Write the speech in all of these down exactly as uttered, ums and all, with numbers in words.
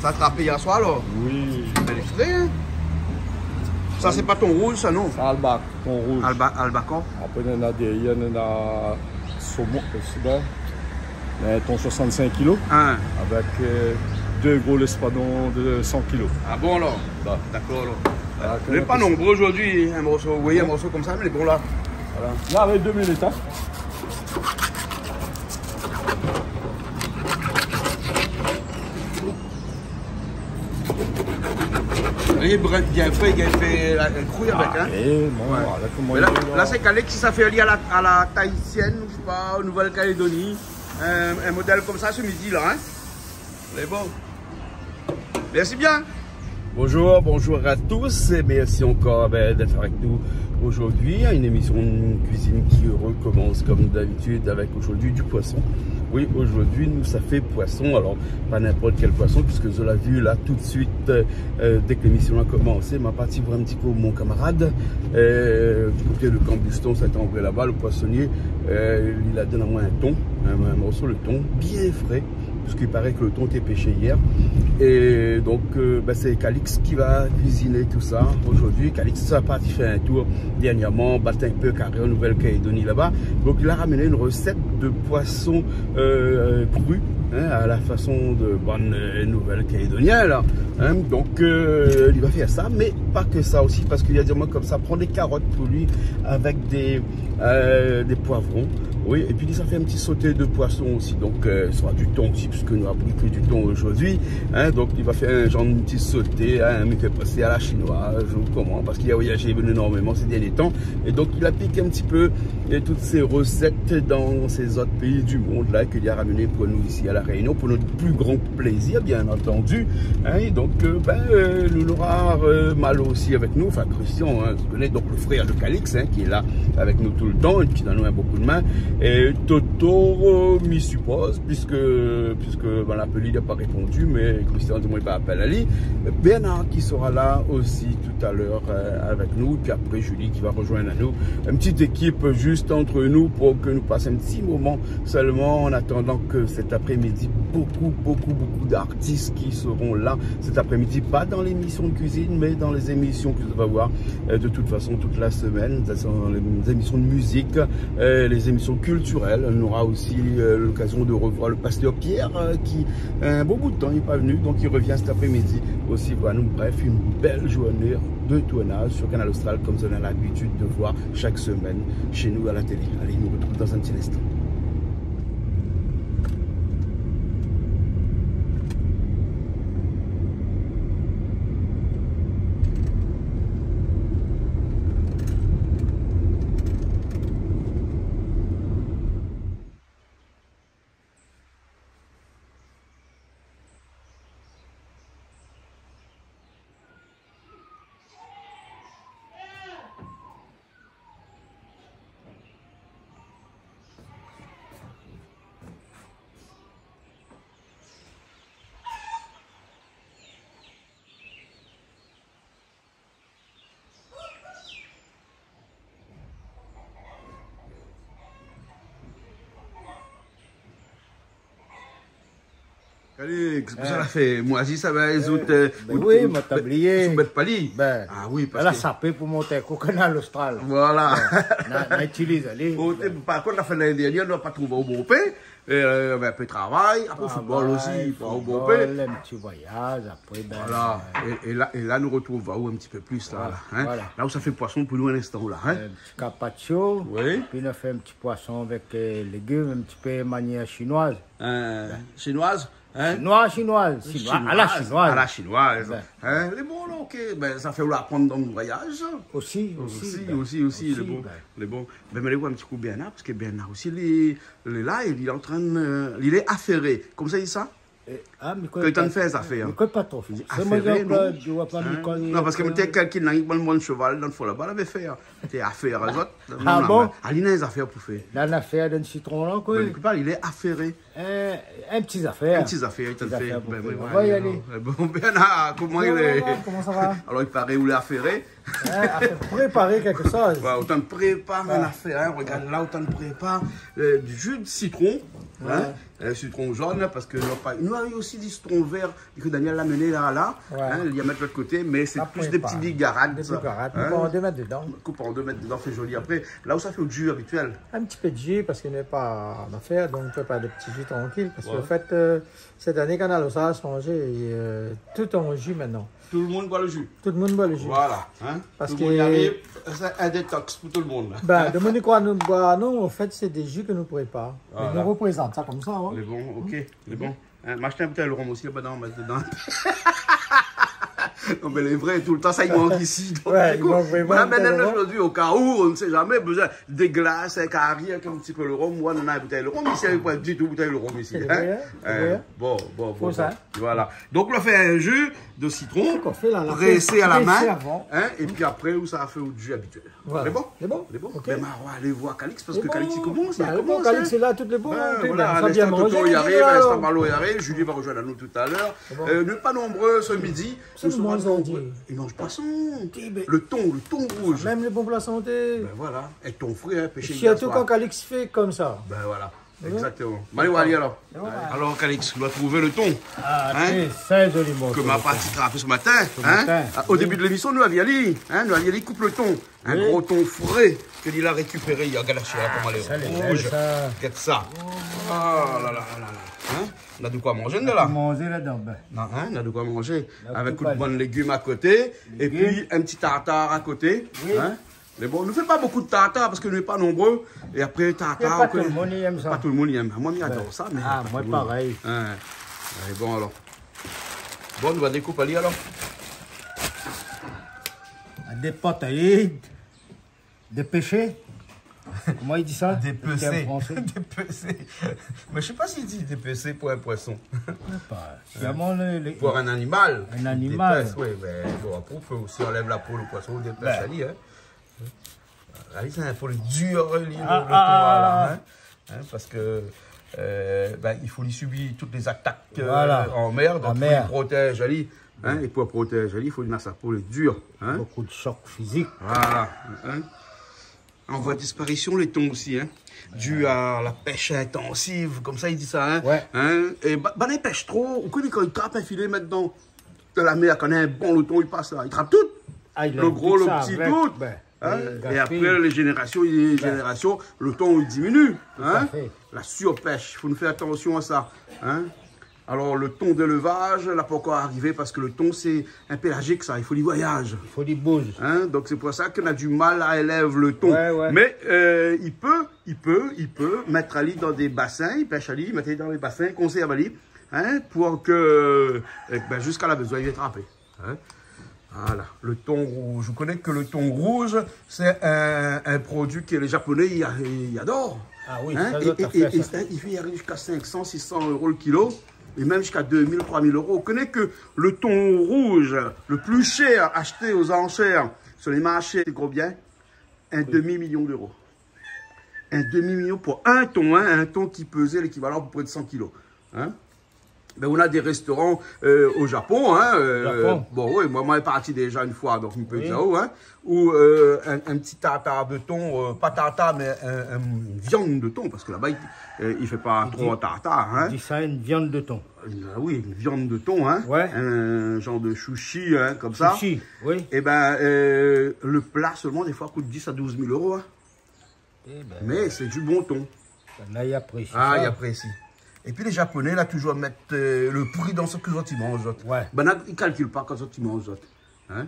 Sa trapé yèr soir, alor ? Oui. Bèl fré, in ? Sa, sé pa ton rouz, sa, non ? Sa, alba-, ton rouz. Alba-, albacor. Apré, néna dèryèr, néna somon, euh, sé bien. Mé ton soixante-cinq kilos. In. Avèk, euh, dé gro léspadon de cent kilos. Ah bon, alor ? Ba. Dakor, alor. Ah, lé pa nonbré zordi, in morso, oui, in morso konmsa, mé bon, la. Voilà. La, avèk dé minit, in. Li lé bien fré, li lé bien fré, la, la kri avèk, in. Ah, é bon, ouais. Voilà koman la, la, sé kalé ki sa fé ali a la, a la tahitienne, ou sé pa, o Nouvelle-Calédonie. In, in modèl konmsa, se midi, la, in. Lé bon. Mèrsi bien. Bonjour, bonjour à tous et merci encore, ben, d'être avec nous aujourd'hui. Une émission de cuisine qui recommence comme d'habitude avec aujourd'hui du poisson. Oui, aujourd'hui, nou sa fé poisson. Alors, pas n'importe quel poisson, puisque zot la vi la tout de suite, euh, dès que l'émission a commencé, ma parti voir un petit coup mon camarade, euh, du côté de Cambuston, Saint-André là-bas, le poissonnier, euh, li la donn amoin in ton, in, in morso de ton, bien fré. Parce qu'il paraît que le ton était pêché hier. Et donc, euh, ben, c'est Calix qui va cuisiner tout ça aujourd'hui. Calix, sa parti fé in tour dernièrement, bat in pé karé en Nouvelle-Calédonie là-bas. Donc, il a ramené une recette de poisson, euh, cru, hein, à la façon de bann, euh, Nouvelle-Calédonien, là. Hein. Donc, euh, il va faire ça, mais pas que ça aussi, parce qu'il a dit, moi, comme ça, prends des carottes pour lui avec des, euh, des poivrons. Oui, et puis li sa fé in ti sauté de poisson aussi, donc, euh, sera du thon aussi, puisque nou la pri ke du thon aujourd'hui, hein, donc li va fé in janr de ti sauté, hein, mi fé pansé à la chinoise ou comment, parce qu'il a voyagé énormément ces derniers temps, et donc il a piqué un petit peu, euh, toutes ces recettes dans ces autres pays du monde là, qu'il a ramené pour nous ici à La Réunion, pour notre plus grand plaisir, bien entendu. Hein, et donc, euh, ben, euh, nou nora, euh, Malo aussi avec nous, enfin Christian, hein, vous connaissez, donc le frère de Calix, hein, qui est là avec nous tout le temps, et qui donne un bon coup de main. Et Toto, euh, mi suppose, puisque, puisque, ben, l'appel, il n'a pas répondu, mais Christian dit, moi, il va appeler Ali. Bernard qui sera là aussi tout à l'heure, euh, avec nous, et puis après Julie qui va rejoindre nous. Une petite équipe juste entre nous pour que nous passions un petit moment seulement en attendant que cet après-midi, beaucoup, beaucoup, beaucoup d'artistes qui seront là cet après-midi, pas dans l'émission de cuisine, mais dans les émissions que tu vas voir, euh, de toute façon toute la semaine. Ce sont les émissions de musique, euh, les émissions culturelles. On aura aussi, euh, l'occasion de revoir le pasteur Pierre, euh, qui, un bon bout de temps, il n'est pas venu, donc il revient cet après-midi aussi. Voilà, donc, bref, une belle journée de tournage sur Kanal Austral, comme zot néna l'habitude de voir chaque semaine chez nous à la télé. Allez, nou retrouv dans un petit instant. Calix, pou sa la fé moizi sa, ben, zot, euh, ben oui, ma ta oublié. Zot mèt pa li. Ben, ah oui, la sapé pou mont ankor Kanal Austral. Voilà. Ben, na, na itiliz ali. Bon, par kont, la fin de lané dernièr, nou la pa trouv aou bonpé. Euh, avèk in pé travay, apré football osi, pa bonpé. Football, in ti voyaz, apré, ben, voilà. Euh, é, é la, é la, nou retrouv aou in ti pé plis, la, voilà, la, hein. Voilà. La ou sa fé poisson pou nou in instan, la, hein. In ti carpaccio. Oui. Épi nou fé in ti poisson avèk, euh, légim, in ti pé manièr chinoiz. Euh, chinoiz, hein ? Chinoiz, chinoiz, chinoiz, à la chinoise. À la chinoise. Ben. Hein ? Lé bon, la, ok. Ben, sa fé ou la aprann dan le voyaz. Osi, osi, osi, ben, osi, osi, lé bon, ben. Lé bon. Ben, mé lé bon, in ti kou Bernard, parske Bernard osi, li, li lé la, é li lé antrin, euh, li lé aféré. Koman i di sa ? Eh, ah, mi koné pa. Ke li antann fé zafèr. Mi koné pa tro. Li di aféré, non ? Sé moin, Jean-Claude, mi voi pa, mi koné. Non, parske mi té kalkil, na in bon, bon shoval dan le fon laba, lavé fé, hein. Té afèr, lé zot. Ah bon ? Mé, ah, li na zafèr pou fé. La, na afèr dan sitron, la, koi. Ben, li lé pa, li lé aféré. Euh, in ti zafèr. In ti zafèr, li antann fé. Ti zafèr pou fé. Ben oui, ouais, ouais. Bon, Bernard, koman i lé ? Bonjour, Bernard, koman sa va ? Alor, i paré ou lé aféré. Ouais, afèr, préparé kékshoz. Ouais, ou antann prépar in afèr, hein. Regard la, ou antann prépar, euh, du jus de citron, hein. Ouais. Euh, sitron jone, parske nou la pa, nou la osi di sitron vèr, ke Daniel la amené la, la, hein, li la mèt lot koté, mé sé plis dé ti bigarad, sa. Dé bigarad, koup an dé, mèt dedan. Koup an dé, mèt dedan, fé zoli. Apré, la ou sa fé out ji abitièl. In ti pé d'ji, parske nou lé pa an afèr, donk nou fé pa dé ti ji trankil, parske an fèt, euh, sèt ané, Kanal Austral la sanzé, é, euh, tout an ji mintnan. Tout le moun i boi le ji. Tout le moun i boi le ji. Voilà, hein. Parske tout le moun i ariv, sé in détox pou tout le moun. Bin, demoun i kroi nou boi, non, an fèt, sé dé ji ke nou prépar. Voilà. É nou reprézant sa konmsa, hein. Lé bon, OK, lé bon. Hein, ma ashté in boutèy rom osi, laba, mèt dedan. Non, mé lé vré, toultan sa i mank isi. Donk, ouais, du coup, i mank vréman, voilà, mé toultan zordi, o ka ou, on ne sait jamais, bezoin dé glas, in kari, in ti pé le rom, ou néna in boutèy le rom isi, néna pa ditou boutèy le rom isi, hein. Sé vré, hein, sé vré. Bon, bon, bon, bon. Voilà. Donk, nou la fé in ji de sitron, présé à la main, hein, épi apré, ou sa fé out ji abitièl. Voilà. Lé bon ? Lé bon ? Lé bon ? OK. Bin, ma, nou va alé voir Calix, parske Calix i komans, hein. Calix lé la, tout lé bon. Bin, voilà, Anastasia i ariv, Malo i ariv, Julie va rejoindre nous tout à l'heure. Lé bon. Euh, nou lé pa nonbré se midi. Sé le manz antié. I manz poison. Le ton, le ton rouge. Mèm lé bon pou la santé. Bin voilà. É ton fré, hein, péshé. Sirtou kan Calix i fé konmsa. Bin voilà. Exactement. Bon, alé, alé, alor. Alor, Calix, ou la trouv le ton. Ah, hein ? Tré, tré zoli morso. Ke ma parti trapé se matin, hein ? Se matin. Ah, o débi de lémision, nou la vi ali, hein, nou la vi ali koup le ton. In gro ton fré ke li la rékipéré, li la gèt la shèr, koman lé rouz. Gèt sa. Oh la la la la. Hein ? Néna de koi manzé la. Manzé ladan, bin. Non, hein, néna de koi manzé. Avèk tout bann légim a koté. Légim. Épi in ti tartar a koté. Oui. Hein ? Mé bon, nou fé pa bokou de tartar parske nou lé pa nonbré. É apré, tartar, pa tout le moun i èm sa. Pa tout le moun i èm. Moin, mi ador sa, mé pa tout le moun. Ah, moin parèy. Hein. Alé, bon, alor. Bon, nou va dékoup ali, alor. Dépéshé. Koman i di sa ? Dépéshé. An fransé. Dépéshé. Mé mi sé pa si i di dépéshé pou in poison. Sé pa, vréman, le, le, pou in animal. In animal. Dépésh, oui, mé bon, apré, ou pé osi anlèv la po le poison, ou dépésh ali, hein. Ali, sé in pé dir, li, le, le ton, la, hein. Hein, parske, euh, bin, i fo li sibi tout lé zatak, euh, an mèr, donk i fo li protèz ali, hein, é pou protèz ali, i fo li na sa po lé dir, hein. Bokou de shok fizik. Voilà, hein. An voi disparision, le ton osi, hein. Dû à la pêche intensive, konmsa i di sa, hein. Ouais. Hein, é ba, bann i pèsh tro, ou koné kan i trap in filé, mèt dan, dan la mèr, kan in bon le ton i pas la, i trap tout. Ah, i lèv tout sa avèk, tout. Le gro, le pti, bin. Hein ? É apré, lé zénérasion, lé zénérasion, le ton i diminu, hein ? Tout à fait. La surpêche, i fo nou fé atansion a sa, hein ? Alor, le ton d'élevage la pankor arivé parske le ton, sé in pélazik, sa. I fo li voyaz. I fo li bouz. Hein ? Donk, sé pou sa ke nou na du mal a élèv le ton. Ouais, ouais. Mé, euh, i pé, i pé, i pé mèt ali dan dé basin, i pèsh ali, i mèt ali dan dé basin, i konsèrv ali, hein, pou ke, euh, bin, ziska la bezoin, li vien trapé. Hein ? Voilà, le ton rouge. Ou koné ke le ton rouge, sé in, in produi ke lé Japonais i, i ador. Ah oui, hein ? Sa, é, zot i fé sa. É, é, é i ariv ziska sink san, sis san euro le kilo, é mèm ziska dé mil, troi mil euro. Ou koné ke le ton rouge le pli shèr ashté o zanshèr su lé marshé, sé konbien ? In demi-milion d'euros. In demi-milion pou in ton, hein, in ton ki pèz lékivalan apépré de san kilo. Hein ? Bin, ou na dé réstoran, euh, o Japon, hein, euh, bon, oui, moin, moin lé parti déza in foi, donk mi pé dir aou, hein, ou, euh, in, in ti tartar de ton, euh, pa tartar, mé in, in viann de ton, parske laba, i, euh, i fé pa tro tartar, hein. I di sa, in viann de ton. Euh, oui, in viann de ton, hein. Ouais. In zanr de sushi, hein, konmsa. Sushi, oui. É bin, euh, le pla solman, défoi, i kout dis a douz mil euro, hein. Eh ben. Mé sé du bon ton. Sa, i aprési. Ah, i aprési. Épi lé Japonais, la, toujour mèt, euh, le pri dan sak zot i manz, zot. Ouais. Banna i kalkil pa kan zot i manz, zot. Hein ?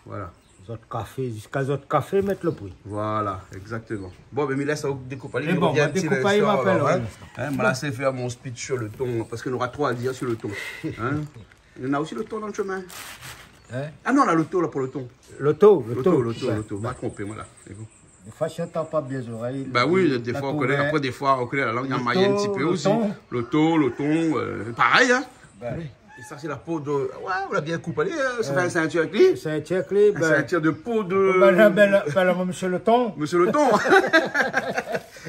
Voilà. Zot kafé, ziska zot kafé, mèt le pri. Voilà, exactement. Bon, bin, mi lès aou dékoup ali, mi revien in ti instan, alor, hein. Mé bon, nou va dékoup ali apré, alor, in instan. Hein, moin la, sé fé mon speech su le ton, parske nou nora tro a dir su le ton. Hein ? Néna osi le ton dan le shemin. Hein ? Ah non, la, loto, la, pou le ton. Loto, loto. Loto, loto, ouais. Loto. Ma tronpé, voilà. Sé bon. Défoi, si ou antann pa bien zorèy, la tourèl. Bin oui, défoi, ou koné, apré, défoi, ou koné, la lang i anmay in ti pé osi. Loto, loto, euh, parèy, hein. Bin. Oui. É sa, sé la po de, ouais, ou la bien koup ali, hein. Sa fé in sintir avèk li. In sintir avèk li, bin. In sintir de po de... Bin, la, bin, la, bin, la, mésyé le ton. Mésyé le ton.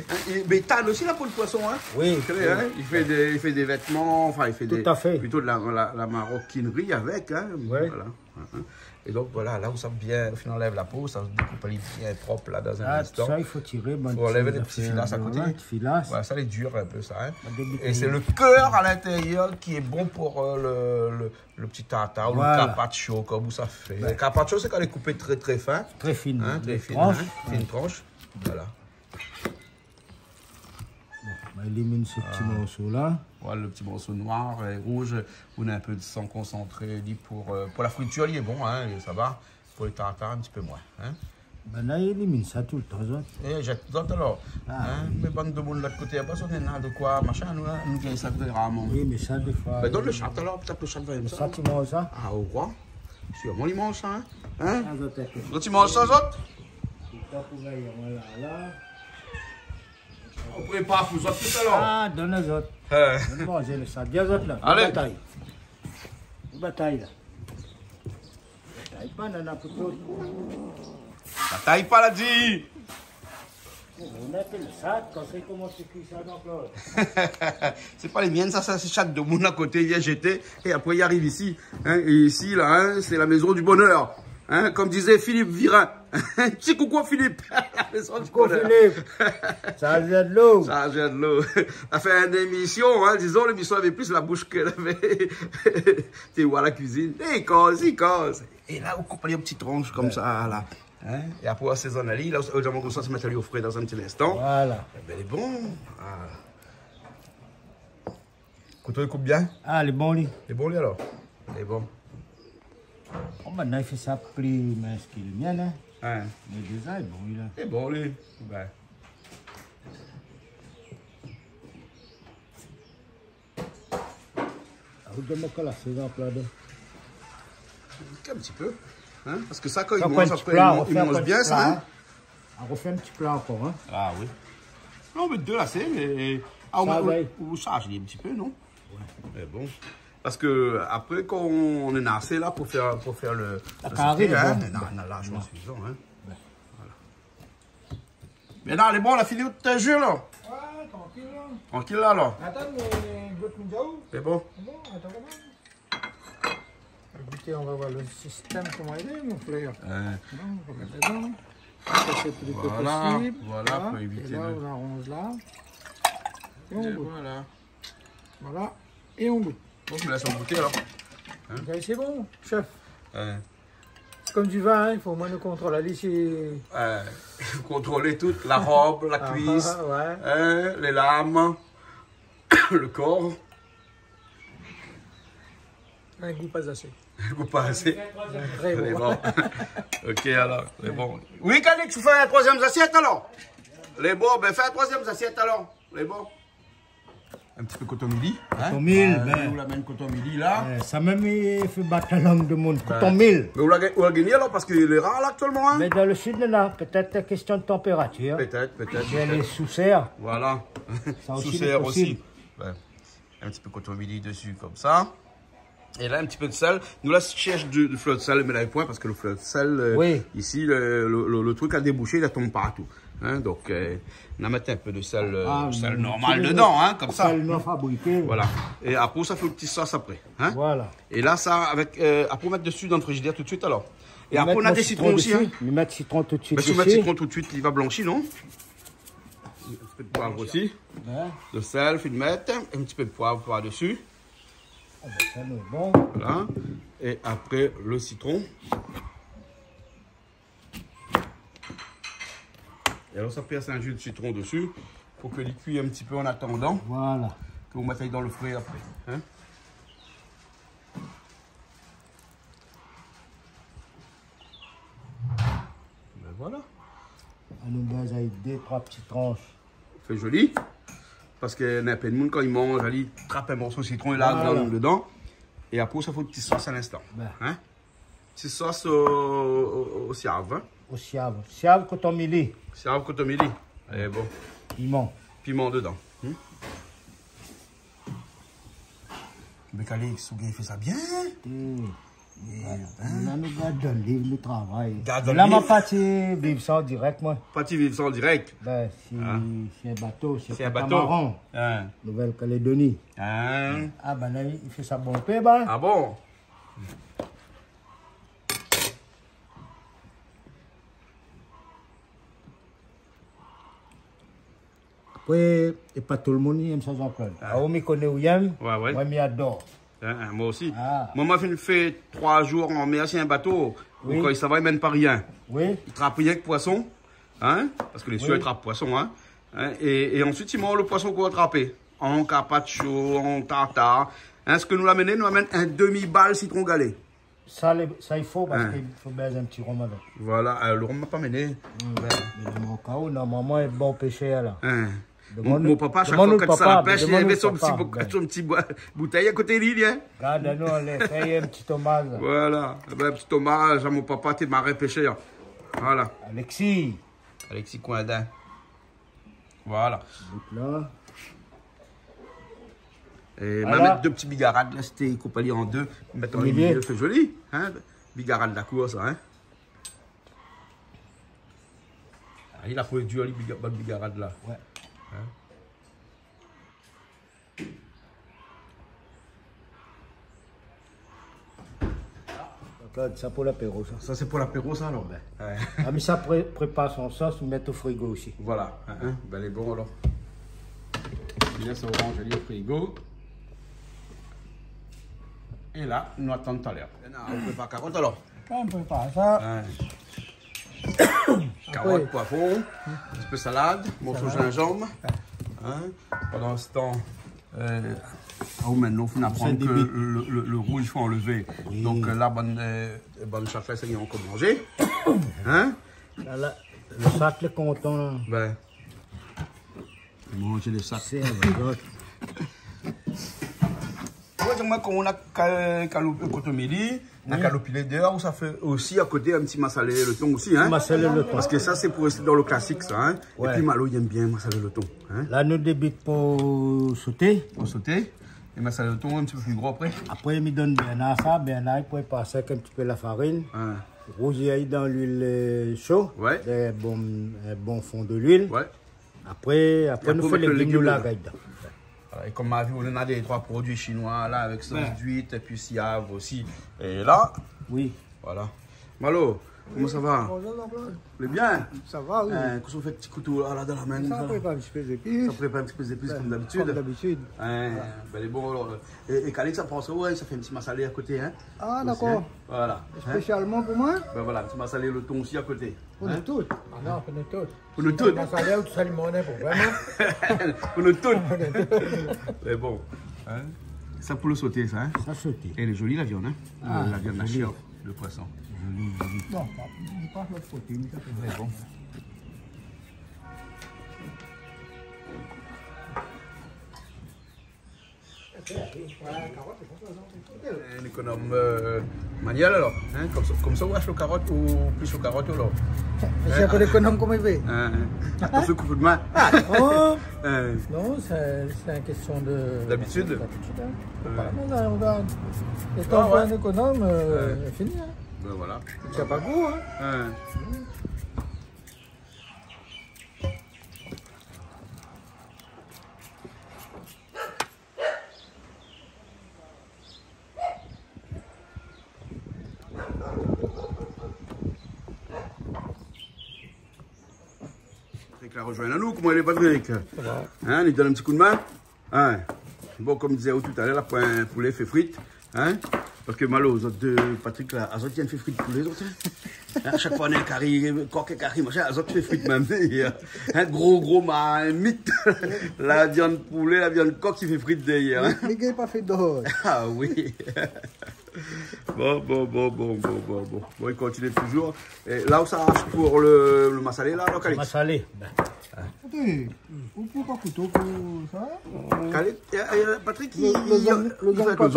Hein, é, mé i tann osi la po de poison, hein. Oui, oui. Sé vré, hein, i fé dé, i fé dé vètman, anfin, i fé dé, plito de la, la, la maroquinerie avèk, hein. Tout à fait. Ouais. Voilà. Hein, hein. É donk, voilà, la ou sa bien, ou fine anlèv la po, sa dékoup ali bien prop la, dan in instan. Ah, sa, i fo tiré, ben, fo anlèv lé ti zafèr filas a koté. Voilà, ti filas. Voilà, sa lé dir in pé sa, hein. É sé le kèr a l'intérieur ki lé bon pou, euh, le, le, le ti tartar ou le carpaccio, kom ou sa fé. Voilà. Le carpaccio, sé kan lé koupé trè, trè fin. Trè fin. Hein, trè fin, hein. Fine transh. Voilà. Bon, ma élimine se ti morso la. Voilà, le ti morso noir é rouz, ou na in pé de san konsantré, li pou, euh, pou la fritir, li lé bon, hein, é sa va. Pou le tartar, in ti pé moin, hein. Ben, la, élimine sa toultan, zot. É, zèt zot alor. Ah. Hein, mé bann demoun lot koté, apré, si ou néna de koi, machin, nou, hein, nou gingn sa trè rarman. Oui, mé sa, défoi, ben, donn le shat alor, pétèt le shat va èm sa. Sa, ti manz sa ? Ah, ou kroi ? Sirman, li manz sa, hein ? Hein ? Sa, zot, zot i manz sa, zot ? Toultan pou gingn, voilà, la. Ou prépar pou zot tout alor. Ah, donn azot. Hein. Donn manzé le sat. Di azot la. Alé. Batay. Batay la. Batay pa, nana pou tout. Batay pa, la di. Ou na fé le sat, kan sé koman sé kui sa, donk la. Sé pa lé mienn sa, sa sé sat demoun a koté, li la zété, é apré li ariv isi. Hein, é isi la, hein, sé la maison du bonheur. Hein, kom dizé Philippe Virin. Ti koukou Philippe. La maison du bonheur. Koukou Philippe. Sa i vien dolo. Sa i vien dolo. La fé in émision, hein, dizon, lémision lavé plis la boush ke lavé. Té oir la kuizine. É koz, é koz. É la, ou koup ali an ti transh komsa, la. Hein ? É apré, ou asézone ali, la, ou, ou, ou sa mèt ali o fré dan in ti linstan. Voilà. Ében, lé bon. Ah. Kouto i koup bien ? Ah, lé bon, li. Lé bon, li, alor ? Lé bon. Bon, mintnan, i fé sa pli mins ke le mien, hein. Hein. Mé déza, lé bon, li, la. Lé bon, li. Ben. Ah, ou donn ankor la sézon pla, donk. In ti pé. Hein ? Parske sa, kan i manz apré, i manz bien sa, hein ? Sa, ou fé in ti pla ankor, hein ? Ah oui. Non, mé dé la, sé, mé, ah, ou, ou, ou sharz ali in ti pé, non ? Ouais. Mé bon. Parske apré, kan ou néna asé la pou fé, pou fé le, le kari, hein, néna, néna larjman sifizan, hein. Ouais. Voilà. Mé la, lé bon, la fini out ju la ? Ouais, trankil la. Trankil la, alor. Atann, mé gout mi di aou. Lé bon. Lé bon, atann kan mèm. Ékout, nou va oir le sistèm, koman i lé, mon frèr. Euh. Non, nou va mèt dedan. Sa, sé pli posib. Voilà, voilà, pou évité. É la, nou aranz la. É nou gout. Voilà. Voilà. É nou gout. Bon, mi lès aou gouté, alor. Hein ? Ben, sé bon, chef. Ouais. Sé kom du vin, hein, i fo omoin nou kontrol ali, sé... Ouais. Kontrol tout, la rob, la kuis, ah, ouais, hein, lé lam, le kor. In gou pa asé. In gou pa asé. Lé bon. Ok, alor, lé bon. Oui, Calix, ou fé in troizièm zasièt, alor ? Lé bon, ben, fé in troizièm zasièt, alor. Lé bon. In ti pé koton mili, hein ? Koton mil, ben. Ou la amenn koton mili, la. Ouais, sa mèm, i fé bat la lang demoun. Ben. Koton mil. Mé ou la, ou la gingné, alor, parske lé rar, la, aktièlman, hein ? Mé dan le sid, néna, pétèt késtion de tanpératir. Pétèt, pétèt, pétèt. Lé sou sèr. Voilà. Sa osi, lé posib. Sou sèr osi. Ben. In ti pé koton mili dési, komsa. É la, in ti pé de sèl. Nou la shèrsh du, du flèr de sèl, mé la, poin, parske le flèr de sèl, euh, oui, isi, le, le, le, le truk la déboushé, la tonm partou. Hein, donk, euh, nou va mèt in pé de sèl, euh, ah, sèl normal dedan, hein, komsa. Sèl non fabriké. Voilà. É apré, sa fé le ti sos apré, hein. Voilà. É la, sa, avèk, euh, apré, ou mèt dési dan le frizidèr tout de suit, alor. É apré, ou mèt dé sitron osi, hein. Ou mèt sitron tout de suit isi. Mé si ou mèt sitron tout de suit, li va blanshi, non ? In ti pé de poiv osi. Ouais. De sèl, fine mèt, in ti pé de poiv par dési. Ah ben, sa lé bon. Voilà. É apré, le sitron. É alor, sa pèrs in ju de sitron dési pou ke li kui in ti pé an atandan. Voilà. Ke ou mèt dan le fré apré, hein. Ben voilà. Anou bèz ali dé, troi ti transh. Fé zoli. Parske néna plin demoun, kan i manz, ali trap in morso sitron, li la, voilà, dan, dedan. É apré, sa fé ti sos a linstan. Ben. Hein ? Ti sos o, o, o siav, hein ? O siav. Siav koton mili. Siav koton mili. É bon. Piman. Piman dedan. Hmm ? Mé Calix, ou gingn fé sa bien. Hmm. Voilà. Hein ? La nou gard dan liv, nou travay. Gard dan liv. La ma parti viv sa an dirèk, moin. Parti viv sa an dirèk. Bin, si, si in bato, si in katamaran. Hein. Nouvèl Kalédoni. Hein. Ah, bin la, i fé sa bonpé, bin. Ah bon ? Apré, é pa tout le moun i èm sa, Jean-Claude. Ah. Aou, mi koné ou i èm. Ouais, ouais. Moin, mi ador. Hein, hein, moin osi. Ah. Moin, ma fine fé troi zour an mèr si in bato. Oui. Kan i sava, i mèn pa rien. Oui. I trap rienk poison. Hein ? Parske lé sir, oui, i trap poison, hein. Hein ? É, é ansuit, i manz le poison k'ou la trapé. An karpacho, an tartar. Hein, sak nou la amené, nou la amenn in demi bal sitron galé. Sa, lé, sa i fo parske i fo bèz in ti rom avèk. Voilà, euh, le rom ma pa amené. Hmm. Bin, mé dan mon ka, normalman, in bon pêcheur la. Hein. Mon, mon papa, shak foi, kan i sava la pèsh, li lavé son ti bo-, son ti bo-, boutèy a koté li, hein. Gard anou, alé, fé in ti omaz. Voilà. Ébin, in ti omaz a mon papa, té marin pêcheur. Voilà. Alexis. Alexis Coindin. Voilà. Bout la. É ma mèt dé ti bigarad la, sété koupé an dé. Mèt an milié. Milié, sé zoli, hein. Bigarad la kour, sa, hein. Ah, li la produi, li, biga-, bann bigarad la. Ouais. Hein. Donk la, sa pou lapéro, sa. Sa, sé pou lapéro, sa, alor, bin. Ouais. Ah, mé sa pré-, prépar son sos, mèt o frigo osi. Voilà. Hein, hein. Bin, lé bon, alor. Li lès oranz ali o frigo. É la, nou atann talèr. É la, nou prépar karot, alor. Ouais, nou prépar sa. Ouais. Karot, poivron, in ti pé salad, morso zinzanm. Hein ? Pandan se tan, euh, ah, ou mèm, nou fine aprann ke le, le, le rouj fo anlévé. Oui. Donk, euh, la, bann, euh, bann shat la, sa i ankor manzé. Hein ? La, la, le shat lé kontan, la. Bin. Manzé le shat. Sé in vré. Ouais, donk, moin, kan ou la ka-, kaloupilé, kotomili, na kaloupilé déor, ou sa fé osi a koté in ti masalé le ton osi, hein ? Masalé le ton. Parske sa, sé pou rès dan le klasik, sa, hein ? Ouais. Épi Malo, i èm bien masalé le ton, hein ? La, nou débit pou soté. Pou soté. É masalé le ton, in ti pé pli gro apré. Apré, mi donn Bernard sa. Bernard, i prépar sa avèk in ti pé la farine. Hein. Rouzir dan luil, euh, sho. Ouais. In bon, in bon fon de luil. Ouais. Apré, apré, nou fé légim, nou larg dedan. Voilà, é kom ma vi, ou néna dé troi produi shinoi la, avèk sos d'uit, épi siav osi. É la, oui. Voilà. Malo, koman sa va ? Bonjour Jean-Claude. Lé bien ? Sa va, oui. Hein, kosa ou fé, ti kouto la, la, dan la min, sa ? Sa prépar in ti pé zépis. Sa prépar in ti pé zépis, kom dabitid. Kom dabitid. Hein, bin, lé bon, alor. É, é Calix, sa pran sa, ouais, sa fé in ti masalé a koté, hein ? Ah, dakor. Osi, hein ? Voilà. Spésialman pou moin ? Bin voilà, in ti masalé le ton osi a koté. Pou nou tout. Ah non, pou nou tout. Pou nou tout. Masalé, ou sa limoné pou vréman. Pou nou tout. Mé bon, hein. Sa pou le soté, sa, hein. Sa soté. É lé zoli, la viann, hein. Ah, la viann, la shèr de poison. Zoli, zoli. Bon, pa, pa lot koté, mé sa sé vré. Bon. In ékonom, euh, manuel, alor, hein, komsa, komsa ou ash lo karot ou plish lo karot, alor. Sé in pé ékonom, koman i fé ? Hein, hein. Atansion, kou d'min. Ah, oh. Hein. Non, sé, sé in késtion de, d'abitid. D'abitid, hein. Ouais. Voilà, mé la, ou gard. É kan ou fé in ékonom, euh, fini, hein. Bin voilà. Sa na pa gou, hein. Hein. Patrick la rozoinn anou, koman i lé, Patrick ? Sa va. Hein, li donn in ti kou d'min ? Hein ? Bon, kom mi di aou talèr, la, pou in poulé fé frit, hein ? Parske Malo, zot dé, Patrick la, azot i fé frit poulé, zot, hein ? Hein, shak foi néna kari kok, kari mashin, azot i fé frit mèm. Hein, gro, gro marmit. La viann poulé, la viann kok, i fé frit dèrièr, hein ? Mé, mé gingn pa fé dor. Ah oui. Bon, bon, bon. Bon, i kontinié touzour. É la ou sa ash pou le, le masalé la, alor, Calix ? Masalé, bin. Atann, ou pran pa kouto pou sa ? Calix, euh, euh, Patrick, le, le zong, le zong pa,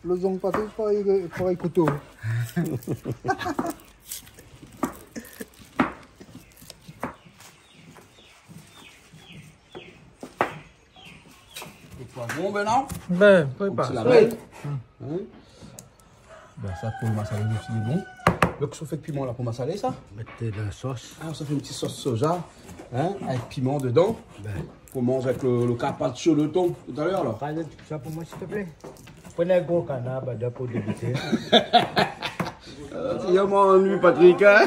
le zong pa, pa, pa kouto. Lo poivron, Bernard ? Bin, prépar. Ti lamèl. Oui. Hein ? Bin, sa pou lo masalé osi, lé bon. Donk, sa fé piman la pou masalé, sa ? Mèt dan la sos. Ah, sa fé in ti sos soja, hein, avèk piman dedan. Bin. Pou manzé avèk lo, lo carpaccio de thon talèr, la. Parl sa pou moin, s'il te plaît. Pran in gro kanar, bin, pou débité. Euh, sé vréman li, Patrick, hein ?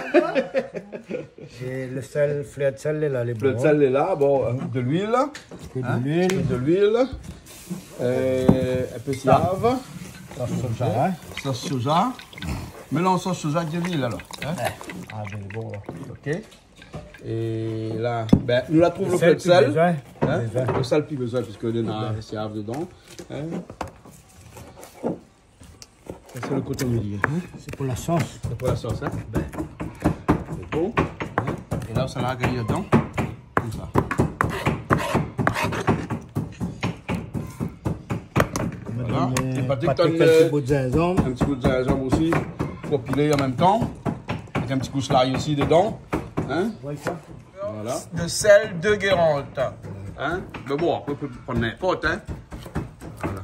É lo sèl, flèr d'sèl, lé la, lé bon, hein. Flèr d'sèl, lé la. Bon, euh, de l'huile. Hein ? De l'huile. De l'huile. Euh, in pé siav. Sos soja, hein. Sos soja. Mélanz sos soja avèk de l'huile, alor. Hein ? Ouais. Ah, bin, bon, la. Ok. É la, bin, nou la trouv lo flèr d'sèl. Lo sèl, pi bezoin. Hein ? Bezoin. Lo sèl, pi bezoin, piske néna siav dedan. Hein ? Sa, sé lo kotomili, hein ? Sé pou la sos. Sé pou la sos, hein ? Bin. Sé bon, hein ? É la, sa la gingn dedan. Konmsa. Voilà. Mèt, euh, Patrick, Patrick, in ti bout zinzanm. In ti bout zinzanm osi. Pou pilé an mèm tan. Avèk in ti gous lay osi dedan. Hein ? Ouais, sa. Voilà. De sèl de Guérande. Hein ? Mé bon, apré, ou pé pran ninport, hein. Voilà.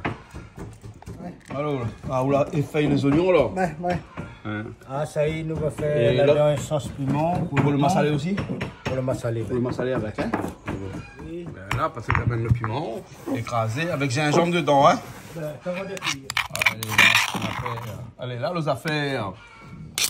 Alor, ah, ou la éfèy lé zoignon, la. Ouais, ouais. Hein. Ah, sa i lé, nou va fé la, in sos piman pou lo masalé osi ? Pou lo masalé, ouais. Pou lo masalé avèk, hein. Oui. Bin la, Patrick i amenn lo piman ékrazé avèk zinzanm dedan, hein. Bin, sa va dépir. Alé, la, nou la fé, euh, alé, la, lo zafèr.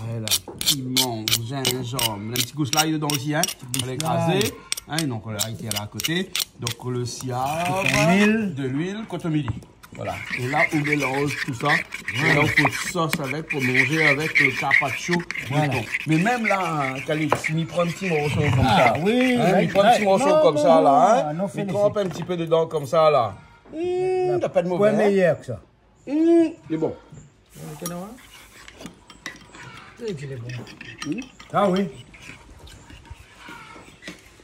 Voilà, piman, zinzanm, in ti gous lay dedan osi, hein. Ti gous lay. Lé ékrazé, hein, donk, euh, lay lé la a koté. Donk, lo siav, kotomili, de l'huile, kotomili. Voilà. É la, ou mélanz tousa. Voilà. É la, ou fé sos avèk pou manzé avèk lo carpaccio de thon. Voilà. Mé mèm la, Calix, mi pran in ti morso konmsa. Ah, oui, hein, mi pran in ti morso konmsa, la, hein. Mi tranp in ti pé dedan konmsa, la. Hmm, la pa d'mové, hein. Méyèr ke sa. Hmm, lé bon. Lé bon, hein ?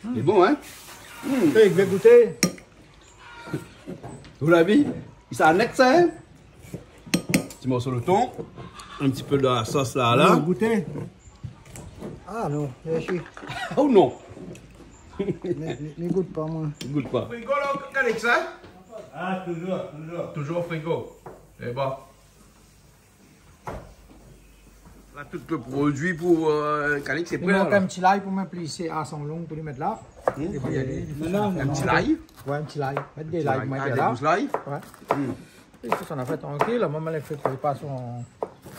Hmm. Lé bon, hein ? Hmm. É, mi sa gouté. Ou la vi ? Sa nèt sa, hein ? Ti morso lo thon. In ti pé de la sos la, la. Mi sa gouté. Ah non, mèrsi. Ou non ? Mi, mi, mi gout pa, moin. Ou gout pa. Frigo, la, Calix, hein ? Ah, toujour, toujour. Toujour frigo. É bon. La, tout lo produi pou, euh, Calix, sé pré, la. I mank in ti lay pou moin plisé a son long pou li mèt la. Hmm. É pi, alé. Non, non, non. In ti lay ? Ouais, in ti lay. Mèt dé lay, mèt la. Ah, dé gous lay ? Ouais. Hmm. É sé sa, nou la fé trankil, la, momon la fé prépar son...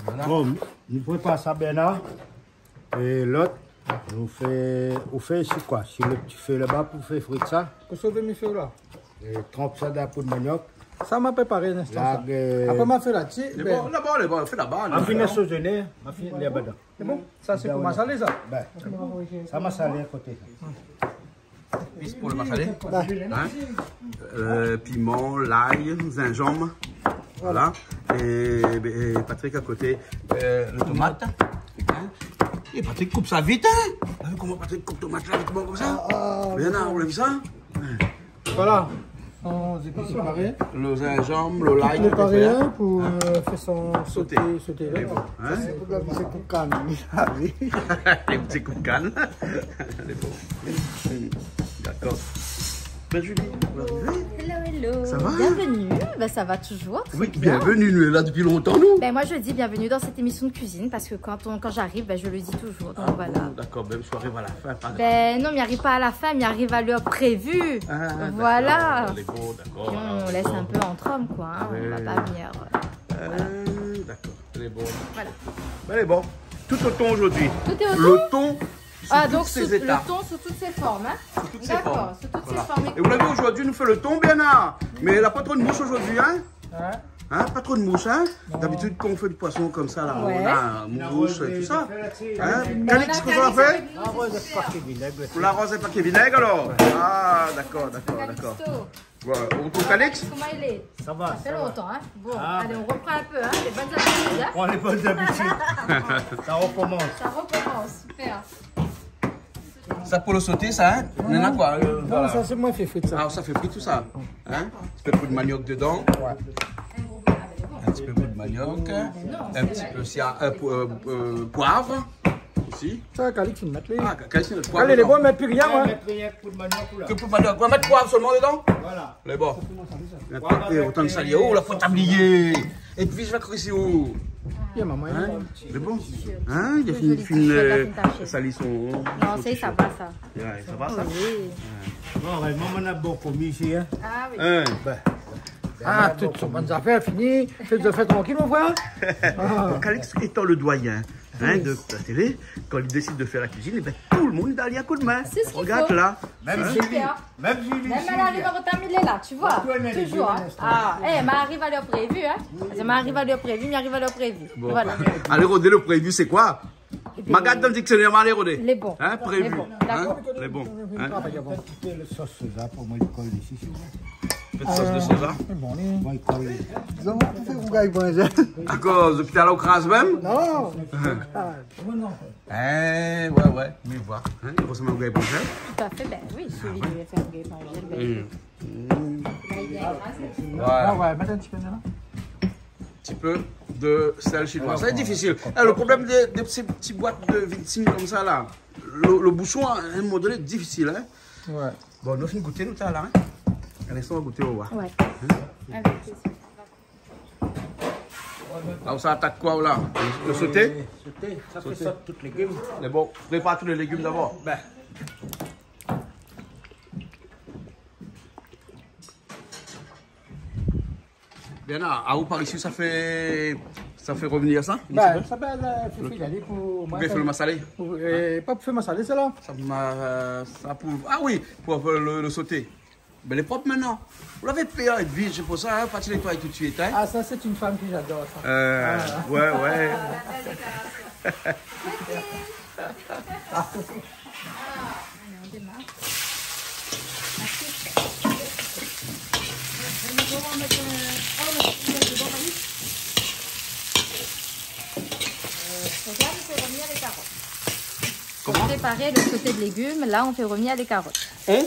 Voilà. Bon, nou prépar sa, Bernard. É lot, ou fé, ou fé isi koi ? Si lo ti fé laba pou fé fri sa. Kosa ou vé mi fé la ? É tranp sa dan poud maniok. Sa ma préparé in instan, sa. La, euh, apré, ma fé la dsi. Lé bon, laba, lé bon, fé laba, lé bon. Ma fine asozonné, ma fine lé laba. Lé bon ? Sa, sé pou masalé, sa ? Bin, sa masalé a koté, sa. Zis pou lo masalé. Bin. Hein ? Euh, piman, lay, zinzanm. Voilà. É, é Patrick a koté, euh, lo tomat. Hein ? É Patrick i koup sa vit, hein ? Ou la vi koman Patrick i koup tomat la, vit, konmsa ? Ah, ah, bien, ou la vi sa ? Voilà. Son zépis lé paré. Lo zinzanm, lo lay, tout lé paré, hein, pou, euh, fé son soté, soté la. Lé bon, hein ? Sé pou la vi, sé pou kann. Ah oui. Lé ti kou d'kann. Lé bon. Dakor. Bin, Julie, ou la arivé ? Hello, hello. Sa va ? Bienvenue. Bin, sa va toujour, très bien. Oui, bienvenue, nou lé la dopi lontan, nou. Bin, moin, mi di bienvenue dans cette émission de cuisine parce que quand on, quand j'arrive, bin, je le dis toujours, donc voilà. Ah bon, dakor, bin, mi ariv a la fin, pa grav. Bin non, mi ariv pa a la fin, mi ariv a l'heure prévue. Ah, dakor. Voilà. Lé bon, dakor. Alor, on laisse un peu entre hommes, quoi, hein. Ouais. On va pas venir, euh, voilà. Euh, dakor. Lé bon. Voilà. Bin, lé bon. Tout o thon zordi. Tout est au thon ? Lo thon sou tout sé zétap. Ah, donc, sous, le thon sous toutes ses formes, hein ? Sous toutes ses formes. D'accord, sous toutes ses formes. Voilà. É ou la vi, zordi, nou fé lo thon, Bernard. Mé la pa tro d'mous zordi, hein ? Hein ? Hein, pa tro d'mous, hein ? Non. D'abitid, kan ou fé du poison konmsa, la, ou na mous, tousa. Ouais. Hein ? Calix, kosa ou la fé ? Calix, ou la aroz avèk paké vinèg, alor ? Ouais. Ah, dakor, dakor, dakor. Calixto. Voilà, ou trouv Calix ? Koman i lé ? Sa va, sa va. Sa fé lontan, hein ? Bon, alé, nou repran in pé, hein, lé bone abitid, hein ? Pran lé bone abitid. Sa rekomans. Sa rekomans, super. Sa pou lo soté, sa, hein ? Non, non. Néna koi, euh, non, voilà. Sa, sé moin i fé fri, sa. Ah, sa i fé fri tousa. Hein ? In ti pé poud maniok dedan. Ouais. In ti pé poud maniok. In ti pé sia-, euh, po-, euh, euh, poiv osi. Sa, Calix i mèt, li. Ah, Calix i mèt poiv dedan. Alé, lé bon, mèt pi rien, ouais. Mèt rien, poud maniok, la. Ke poud maniok. Ou va mèt poiv solman dedan ? Voilà. Lé bon. Poiv avèk, é, otan de salié. Euh, oh, la fo pa oublié. Edwige va kri isi ou. Bien, maman. Hein ? Lé bon. Hein ? Li la fine, fine, euh, sali son, son t-shirt. Non, sa va, sa. Ouais, sa va, sa ? Oui. Ouais. Bon, ouais, maman, na bon komi isi, hein. Ah oui. Hein ? Ben, ah, tout son bann zafèr fini. Fé zafèr trankil, mon frèr. Bon, Calix étant le doyen, hein, de la télé, kan li désid de fèr la kuizine, eh ben, tout le monde i donn ali in kou d'min. Sé sak i fo. Regard la. Mèm Julie. Mèm Julie, mèm si, Julie. Mèm Julie, Julie. Mèm Julie, Julie. Ah, eh, mi ariv a lèr prévu, hein. Oui. Mi ariv a lèr prévu, mi ariv a lèr prévu. Bon. Voilà. Alé rodé le prévu, sé koi ? Eh ben, ma gard dan le diksionèr, ma alé rodé. Lé bon. Hein, prévu. Lé bon, d'accord. Hein, lé bon. Hein ? Fé in ti pé le sos soja pou moin, li kol isi, si ou vé. In pé de sos de soja. Euh, sé bon, li. Moin, li kol. Zot i fé rougay brinzèl. Akoz, lopital la ou kraz mèm ? Non. Ah. Eh, ouais, ouais, mi voi. Hein, i rosanm in rougay brinzèl. Tout à fait, ben oui, si li vé fé in rougay brinzèl, ben. Hmm. Voilà. Ah ouais, mèt in ti pé dedan. Ti pé de sèl shinoi. Sa lé difisil. Eh, le problèm dé, dé ti, ti boit de vintisinq konmsa la, le, le boushon, a in moman doné, lé difisil, hein. Ouais. Bon, nou la fine gouté, nou, sa la, hein. Alé, sa nou va gouté, nou va voir. Ouais. Hein ? Avec plaisir. La ou sa atak koi, la ? Le soté ? Soté, sa fé sot tout légim. Mé bon, prépar tout le légim dabor. Ben. Bien, a, a ou par isi, sa fé, sa fé revenir sa ? Ben, sa, ben, euh, fé, fé alé pou moin, pou fé le masalé. Pou, euh, pa pou fé masalé, sa la. Sa ma-, sa pou, ah oui, pou fé le, le soté. Ben, lé prop mintnan. Ou lavé pèr èt vit, sé pou sa, hein, parti nétoy tout de suite, hein. Ah, ça, c'est une femme que j'adore, ça. Euh, ouais, ouais. Ah. Allez, on démarre. Donc là, on fait revenir les carottes. Comment ? Pour préparer le sauté de légumes, là, on fait revenir les carottes. Hein ?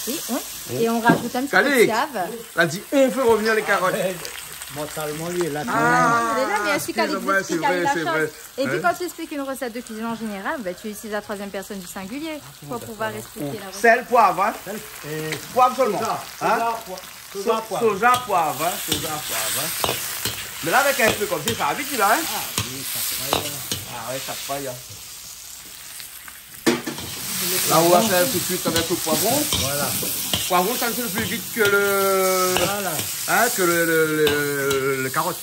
Oui, oui. Hein ? Et on rajoute un petit peu de siave. Calix, la di, on fé revenir lé karot. Mentalement, li lé la. Ah, li lé la, mé èske Calix i éksplik, sé vré, li la shans. Sé vré. Et puis, quand tu expliques une recette de cuisine en général, ben, tu utilises la troisième personne du singulier pour pouvoir expliquer la recette. Sèl, poiv, hein ? Sèl, euh, poiv solman. Soja, hein ? Soja, poiv. So-, soja, poiv, hein ? Soja, poiv, hein ? Mé la, avèk in fé konmsa, sa va vit, la, hein ? Ah oui, sa fay, hein. Ah ouais, sa fay, hein. La, ou va fé tout de suite avèk le poivron. Voilà. Poivron, sa i fé pli vit ke le, hein, ke le, le, le, le karot.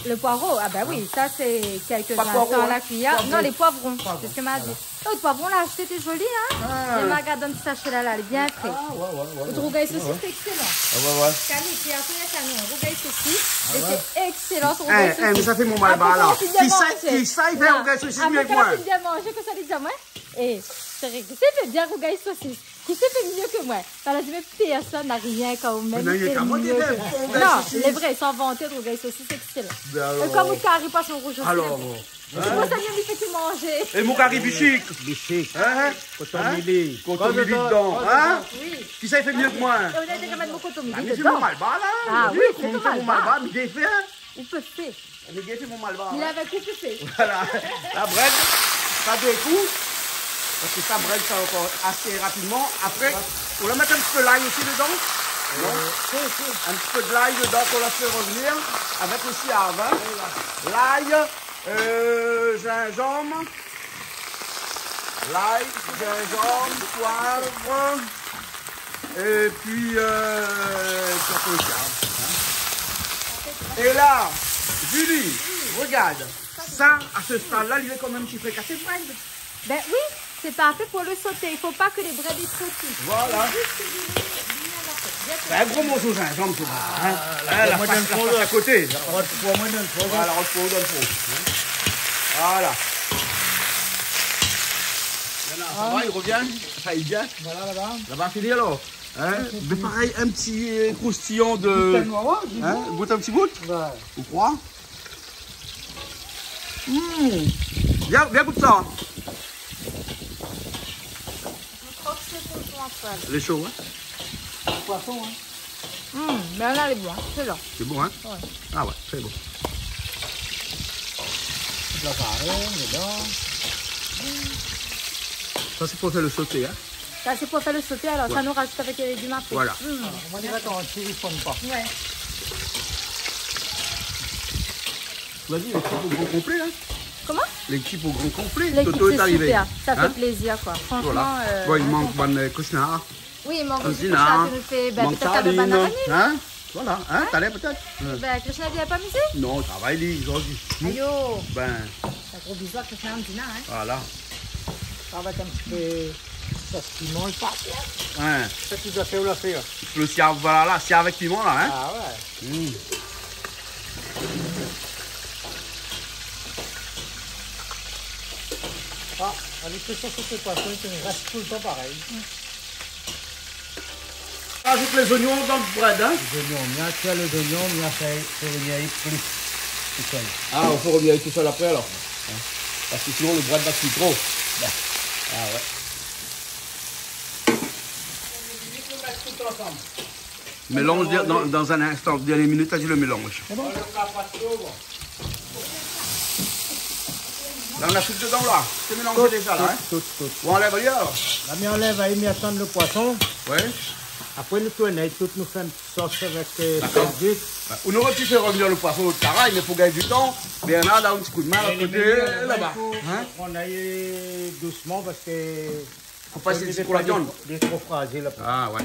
Le poireau, ah ben oui, ça c'est quelques instants à la cuillère. Non, les poivrons, c'est ce que m'a dit. Oh, le poivron, la ashté, té zoli, hein ? Ah. Mé ma gard dan ti sashé la, la, lé bien fré. Ah, ouais, ouais, ouais. Le rougay sosis, c'est excellent. Ah, ouais, ouais. Camille, tu as fait un canon, rougay sosis, et c'est excellent, ton rougay sosis. Eh, eh, mé sa fé mon malbar, la. Kisa, kisa i fé rougay sosis mié ke moin ? Apré, kan la fine bien manzé, ke sa li di amoin, eh, sé vré, kisa i fé bien rougay sosis ? Kisa i fé mié ke moin ? Sa la di, mé pèrsone na rien kan mèm i fé mié ke moin. Mé non, i fé bon rougay sosis. Non, lé vré, san vanté, rougay sosis, sé excellent. Ben alor. É kom out kari poison rouz osi, lé bon. Alor, bon. Hein ? Sé pou sa, mi fé ke manzé. É mon kari bishik. Bishik. Hein ? Koton mili. Koton mili dedan, hein ? Oui. Kisa i fé mié ke moin ? É ou la déza mèt mon koton mili dedan. Ah, mé sé mon malbar, la. Ah oui, sé mon malbar. Mi défé, hein ? Ou pé fé. Mé gèt mon malbar, hein. Mé avèk ou pé fé. Voilà. La brèd, pa dé kou. Parske sa brèd sa ankor asé rapidman. Apré, ou la mèt in ti pé lay osi dedan. Non ? Euh, si, si. In ti pé de lay dedan k'ou la fé revenir avèk le siav, hein. Voilà. Lay, euh, zinzanm. Lay, zinzanm, poiv. Épi, euh, sa fé sa, hein. É la, Julie, regard. Sa, a se stad la, li lé kan mèm ti pé kasé, brèd. Ben oui, c'est parfait pour le sauté. Il faut pas que les brèdes i sautent. Voilà. Faut juste que bien la fé. Bien. Ben, in gro morso zinzanm, sa, hein. Ah, la, la, la pas, la pas à côté. La, la, la, la, la, la, la, la. Voilà, on peut, on peut. Voilà. Voilà, sa va, i revien. Sa i vien. Voilà, laba. Laba, fini alor. Hein ? Mé parèy, in ti, euh, croustillant de, hein, gout in ti bout. Ouais. Ou kroi ? Hmm. Bien, bien gout sa. Je crois que c'est pour toi, Antoine. Lé sho, hein ? Poison, hein ? Hmm, mé la lé bon, hein, excellent. Lé bon, hein ? Ouais. Ah ouais, très bon. La farine dedan. Sa sé pou fé le sauté, hein ? Sa sé pou fé le sauté, alor sa nou rajout avèk lé légim apré. Voilà. Hmm. Alor, nou va atann, si i fonn pa. Ouais. Vas-y, l'équipe au grand complet, hein. Comment ? L'équipe au grand complet. L'équipe, Toto est arrivé. Super. Ça fait plaisir, quoi. Hein ? Voilà. Franchement, euh, bon, il manque, euh, Cauchemar. Oui, il manque aussi Cauchemar qui nous fait, ben, peut-être la banane. Hein ? Voilà, hein, talèr peut-être. Hein ? Ben, Cauchemar, il a pas misé ? Non, travay, li, zordi. Ayo. Ben. Un gros bisou à Cauchemar, Dina, hein. Voilà. Sa va èt in ti pé sos piman, sa. Hein. Sa, ti doi fé ou la fé, hein. Le siav, voilà, la siav avèk piman, la, hein. Ah ouais. Mm. Ah, a lé fé sa, sa fé koi ? Sa i rès toultan parèy. Azout lé zoignon dan lo brèd, hein ? Lé zoignon, mi sa tir lé zoignon, mi sa fé revenir ali plis tousèl. Ah, i fo revenir ali tousèl apré, alor. Hein ? Parske sinon, lo brèd va kui tro. Ben. Ah ouais. Mélanz dan, dan in instan, dernièr minit, la, di le mélanz. Sé bon ? La, nou la fout dedan, la. Sé mélanzé déza, la, hein ? Tout, tout, tout. Ou anlèv ali, alor ? La, mi anlèv ali, mi atann lo poison. Ouais. Apré, nou tourn ali tout, nou fé in sos avèk, euh, sèl, d'huître. Dakor. Ouais. Ou noré pi fé revenir lo poison lot karaz, mé pou gingn du tan, Bernard la, in ti kou d'min, lot koté, laba. Hein ? Pran ali dousman parske Fo pa lésé tro la viann. Lé tro frazil, la. Ah ouais.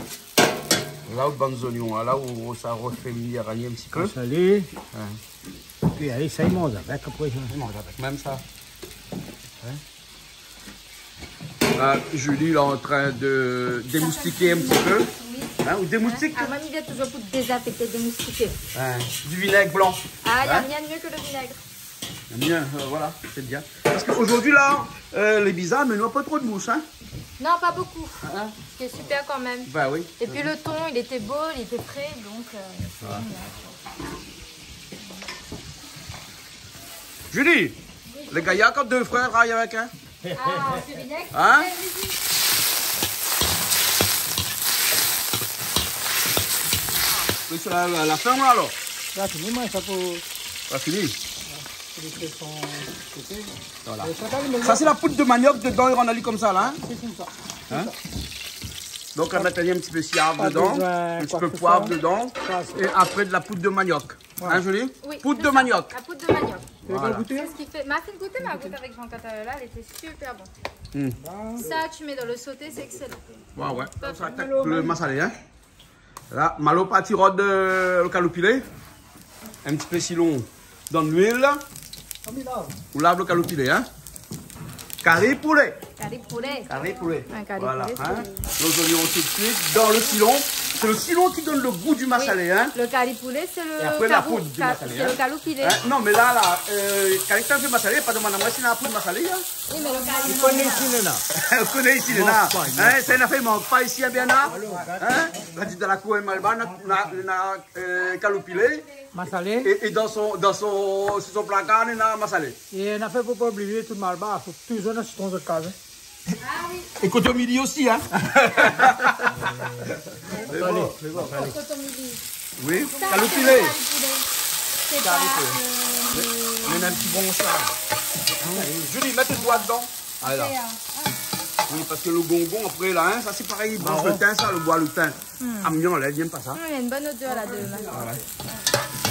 La ou bann zoignon, la ou sa refé milyar ali in ti pé. Konmsa, alé. Ouais. Épi, alé, sa i manz avèk apré, sa. I manz avèk mèm sa. Hein ? La, Julie, lé antrin de démoustiké in ti pé. Oui. Hein, ou démoustik ? Ah, momie vien touzour pou désinfèkté, démoustiké. Hein, du vinèg blan. Ah, y a rien de mieux que le vinaigre. Bien, euh, voilà, sé bien. Parske zordi la, euh, lé bizar, mé nou na pa tro d'mous, hein ? Non, pas beaucoup. Hein ? C'était super quand même. Bah oui. Et puis le thon, il était beau, il était frais, donc, euh, c'est génial, quoi. Julie, lé gayar kan dé frèr i ray avèk, hein ? Ah, sé bien. Hein ? Oui, sé la, la, la fin, alor. La fini, moin, sa pou... La fini. Voilà. Sa, sé la poud de maniok dedan, i rann ali konmsa, la, hein ? Sé konmsa. Hein ? Donk, nou va mèt in ti pé siav dedan, in ti pé poiv dedan, é apré de la poud de maniok. Hein, Julie ? Oui, c'est ça. Poud de maniok. La poud de maniok. Voilà. Sé sak i fé. Ma fine gouté, ma gout avèk Jean-Claude, euh, la, lété super bon. Hmm. Ça, tu mets dans le sauté, c'est excellent. Ouais, ouais. Top. Sa i atak lo masalé, hein. La, Malo parti rod, euh, lo kaloupilé. In ti pé silon dan luil. Ou lav lo kaloupilé, hein. Kari poulé. Kari poulé. Kari poulé. Un kari poulé, hein. Voilà, sé... Lo zoignon tout de suite dan lo silon. Sé lo silon ki donn lo gou du masalé, hein. Oui. Le kari poulé, c'est le... É apré, la poud du masalé, hein. Kaloupilé. Hein, non, mé la, la, euh, kan ou fé masalé, pa demann amoin si na poud masalé, hein. Oui, mé lo kari poulé, li koné isi, néna. Ou koné isi, néna. Mank pa, hein, sa, néna fé mank pa isi, hein, Bernard. Hein ? La di dan la kour, Malbar, na, na, na, euh, kaloupilé. Masalé. É, é dan son, dan son, si son plakar, néna masalé. É nou fé pou pa oublié tout Malbar, fo touzour néna sitron dan zot kaz, hein. Ah oui. É kotomili osi, hein. Lé bon, lé bon. Kotomili. Oui, kaloupilé. Sa, sé lo kari poulé. Sé pa, euh... Mé, mé in ti bon sa. Julie, mèt lo doi dedan. Ah, la. Sé, euh, ah. Oui, parske lo gongon, apré, la, hein, sa, sé parèy, i brans lo tin, sa, lo boi, lo tin. Hmm. Ah, mi anlèv, mi èm pa sa. Hmm, il y a une bonne odeur là de... Ah ouais.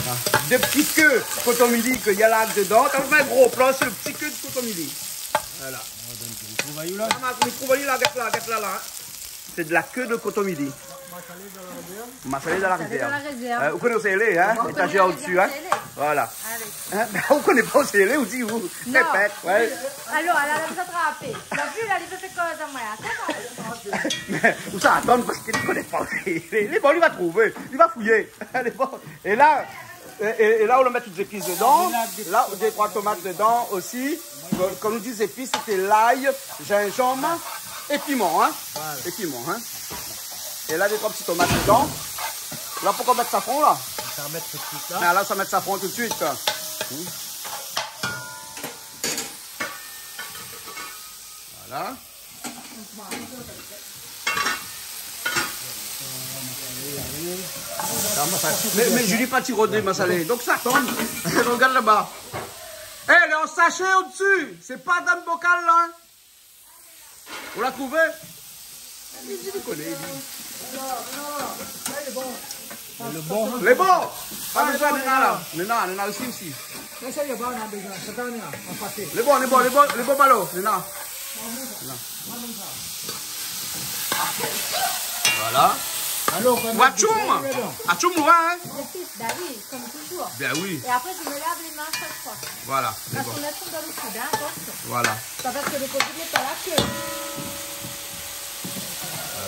Ah. Dé ti ké kotomili ke néna la dedan. Ou fé in gro plan su lo ti ké de kotomili. Voilà. Nou va done in ti kou d'vayou la. Ah, ma, mi trouv ali la, gèt la, gèt la, la. Sé de la ké de kotomili. Masalé dan la rézèrv. Masalé dan la rézèrv. Euh, ou koné ousa i lé, hein ? Étazèr o-dsi, hein ? Voilà. Alé. Hein ? Ou koné pa ousa i lé, ou di, ou... Non. Répèt, ouais. Alor, la, la, sa trapé. La vi, la, li fé koz amoin, hein. Mé ou sa atann parske li koné pa ousa i lé. Lé bon, li va trouvé, li va fouyé. Lé bon. É la, é, é, é la, ou la mèt tout zépis dedan. La, dé, troi tomat dedan osi. Kan, kan nou di zépis, sété lay, zinzanm é piman, hein. Voilà. É piman, hein. É la, dé, troi ti tomat dedan. La, poukoué mèt safran, la ? Sa va mèt tout de suite, la. Ah, la, sa mèt safran tout de suite, sa. Hmm. Voilà. Mé, mé Julie parti rod masalé. Donk sa i tonm. Regard laba. Eh, lé an sashé o-dsi. Sé pa dan bokal, la, hein. Ou la trouvé ? Li di, li koné, li. Lé bon. Ah, mé sa, néna la. Néna, néna osi, osi. Mé sa, na pa bezoin. Sa, sa, na, an paté. Lé bon, lé bon, lé bon, lé bon, Malo, lé la. Voilà. Atchoum. Atchoum, ouais, hein. Bah oui, comme toujours. Ben oui. Et après, je me lave les mains à chaque fois. Voilà, c'est bon. Parce qu'on a tout dans le sud, hein, attention. Voilà. C'est pas parce que le covid n'est pas là que...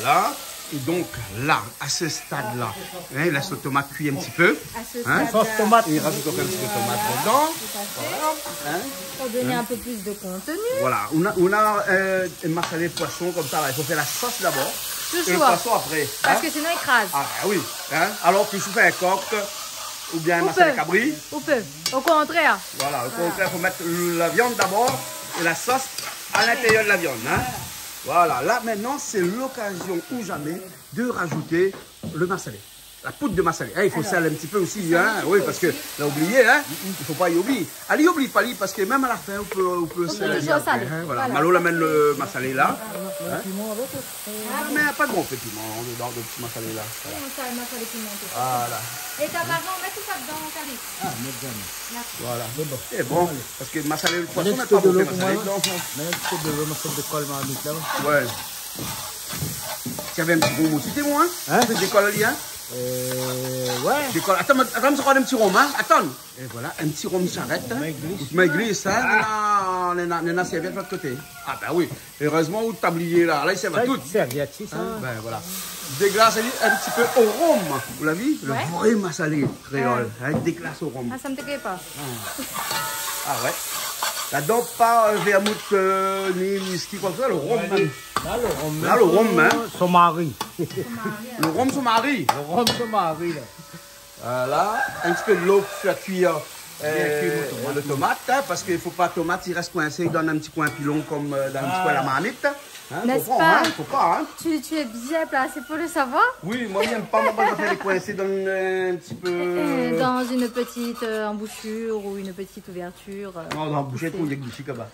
Voilà. Et donc, là, à ce stade-là, hein, il laisse le tomate cuire un petit peu. À ce stade-là. Sauce tomate. Et il rajoute encore un petit peu de tomate dedans. Tout à fait. Voilà. Hein. Pour donner un peu plus de contenu. Voilà. On a, on a, euh, un massalé poisson comme ça, là. Il faut faire la sauce d'abord. Toujours. Et le poisson après. Parce que sinon, il crase. Ah, bah oui. Hein. Alors que si vous faites un coq, ou bien un massalé cabri. Ou peut. Au contraire. Voilà, au contraire, faut mettre la viande d'abord et la sauce à l'intérieur de la viande, hein. Voilà, là maintenant, c'est l'occasion ou jamais de rajouter le massalé. La poud de massalé. Hein, il faut sèl in ti pé osi, hein. Oui, parske la oublié, hein. I fo pa i oubli. Alé, oubli pa li, parske mèm a la fin, ou pé, ou pé sèl ali apré, hein, voilà. Malo la amenn lo massalé la. Hein. Ah, mé pa de gro piman, on est dans le petit massalé là. Oui, on sait, massalé pimenté. Voilà. Et t'as pas besoin de mettre tout ça dedans, Calix ? Ah, mé bien. Voilà. Mé bon. Sé bon, parske massalé, lo poisson, mé pa bonpé massalé dedan. Mèt in ti pé dolo, mèt in ti pé dolo, mèt in ti pé dolo, mèt in ti pé dolo. Ouais. Ti avé in ti rom osi, té, moin, hein ? Hein ? Sé dékol ali, hein ? Euh, ouais. Dékol. Atann, atann, mi sa pran in ti rom, hein ? Atann. Et voilà, in ti rom sharèt, hein ? Rom i glis. Rom i glis, hein ? Ah. Néna, néna, néna sèrvièt de lot koté. Ah, ben oui. Erèzman, ou tablié la. La, i sèrv a tout. Sa, sèrvièt, sé sa. Hein ? Ben voilà. Déglas ali in ti pé o rom. Ou la vi ? Ouais. Lo vré massalé kréol. Ouais. Hein, déglas o rom. Ah, sa mi té koné pa. Ah. Ah ouais. Ladan, pa, euh, vermouth, euh, ni whisky, koi ke se soi, lo rom mèm. La, lo rom mèm. La, lo rom mèm. Son mari. Lo rom son mari. Lo rom son mari, la. Voilà. In ti pé dolo pou fé kui, euh, bien kui lo tomat, hein, parske i fo pa tomat i rès koinsé dann in ti koin pilon konm, euh, dann in ti koin la marmit. Hein, n'est-ce pas ? Konpran, hein, fo pa, hein. Tu, tu es bien placé pour le savoir. Oui, moin, mi èm pa, moin, kan i fé koinsé dann, euh, in ti pé, euh, dans une petite, euh, embouchure ou une petite ouverture, euh, ici. Non, dann boushèr, i trouv dé boushèr laba.